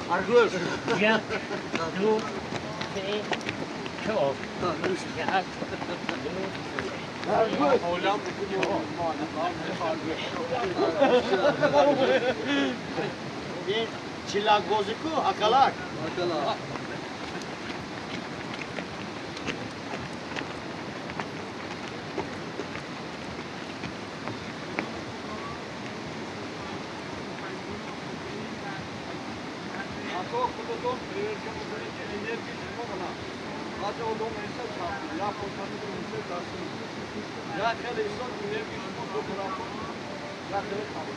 Харгӯш. Як, ду, се, чор. Як, ду, се. Ин чилакбозӣ ку, акалак. Акалак. Ако худатон проверка мекунед, ки энергия шумо мана баъзе одам эса я фонтани эса дастӣ я хеле инсон энергия шумо ду тарафа я хеле қавӣ.